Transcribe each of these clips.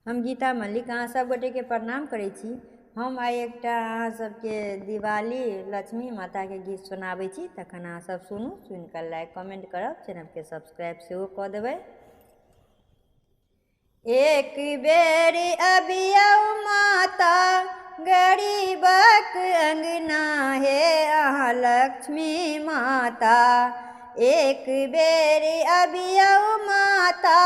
हम गीता मल्लिक अहाँ सब गोटेके प्रणाम करै छी। हम आइ एकटा अहाँ सबके दिवाली लक्ष्मी माताके गीत सुनाबै छी, तखन अहाँ सब सुनू, सुनिकऽ लाइक कमेंट करब, चैनलके सब्सक्राइब सेहो कऽ देबै। एक बेर अबियौ माता गरीबक अंगना हे अहाँ लक्ष्मी माता। एक बेर अबियौ माता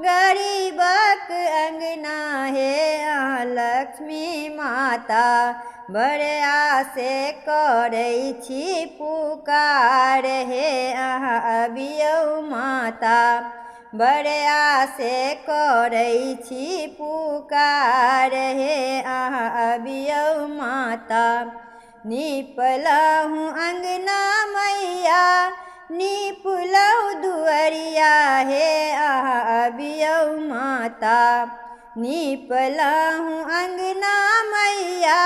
गरीबक अंगना हे अहाँ लक्ष्मी माता। बड़ आसे करै छी पुकार हे अहाँ अबियौ माता। बड़ आसे करै छी पुकार हे अहाँ अबियौ माता। नीपलहुँ अंगना मैया नीपलहुँ दुअरिया हे अहाँ अबियौ माता। नीपलहुँ अंगना मैया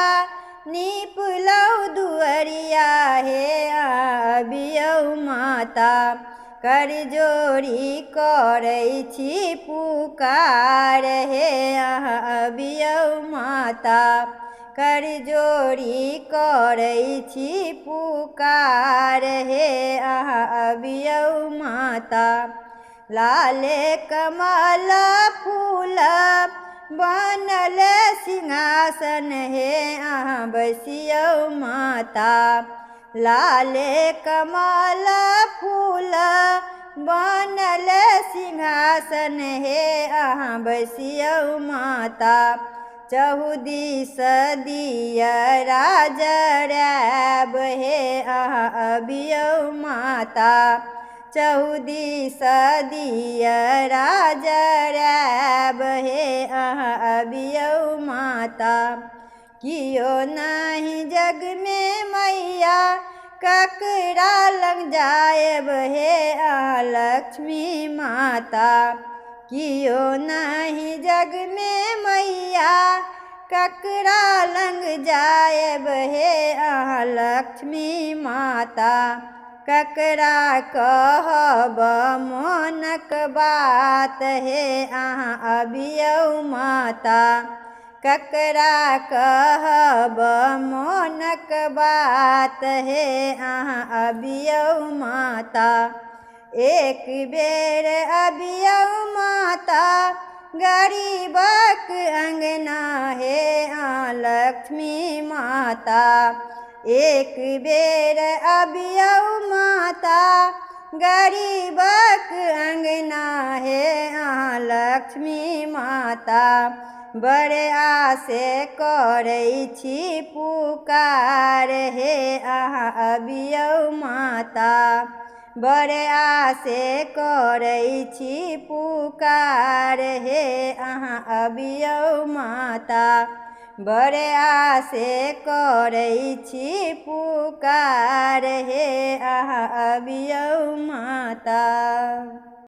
नीपलहुँ दुअरिया हे अहाँ अबियौ माता। कर जोड़ी करै छी पुकार हे अहाँ अबियौ माता। कर जोड़ी करै छी पुकार हे अहाँ अबियौ माता। लाले कमल फूल बनल सिंहासन हे अहाँ बसियौ माता। लाले कमल फूल बनल सिंहासन हे अहाँ बसियौ माता। चहुदिस दियरा जरायब हे अहाँ अबियौ माता। चहुदिस दियरा जरायब हे अहाँ अबियौ माता। कियो नहि जगमे मैया ककरा लग जायब हे अहाँ लक्ष्मी माता। कियो नहि जगमे मैया ककरा लग जायब हे अहाँ लक्ष्मी माता। ककरा कहब मोनक बात हे अहाँ अबियौ माता। ककरा कहब मोनक बात हे अहाँ अबियौ माता। एक बेर अबियौ माता गरीबक अंगना हे अहाँ लक्ष्मी माता। एक बेर अबियौ माता गरीबक अंगना हे अहाँ लक्ष्मी माता। बड़ आसे करै छी पुकार हे अहाँ अबियौ माता। बड़ आसे करै छी पुकार हे अहाँ अबियौ माता। बड़ आसे करै छी पुकार हे अहाँ अबियौ माता।